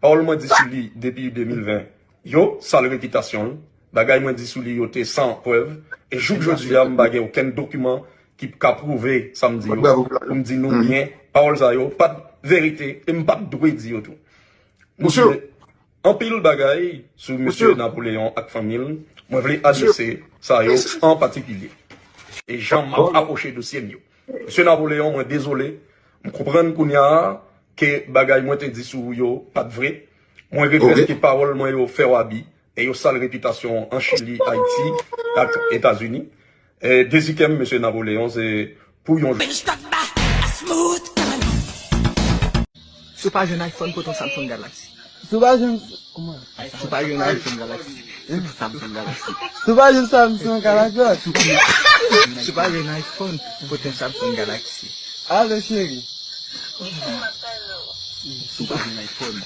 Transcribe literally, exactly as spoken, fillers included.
Pawòl mwen di sou li depi de mil ven yo sal repitasyon l. Bagay mwen di sou li yo te san prèv. E jouk jodi a, m pa gen okenn dokiman ki ka pwouve sa m di yo. Pou m di nou byen, pawòl sa yo pa t verite e m pa t dwe di yo tou. M di anpil bagay sou mesye Napoleon ak fanmi l. Mwen vle adrese sa yo an patikilye. E jan m ap apwoche dosye m yo. Mesye Napoleon, mwen dezole. M konprann kounye a ke bagay mwen te di sou ou yo pa t vre. Mwen regrèt ke pawòl mwen yo fè w abi e yo sal repitasyon w an Chili, Ayiti ak Etazini. E dezi kè m, mesye Napoleon, se pou yon jou. Si w pa jwenn iPhone, pote yon Samsung Galaxy. Si w pa jwenn. Kòman? Si w pa jwenn iPhone Galaxy, pote yon Samsung Galaxy. Si w pa jwenn Samsung Galaxy. Si w pa jwenn iPhone, pote yon Samsung Galaxy. Alo, cheri. Si w pa jwenn iPhone.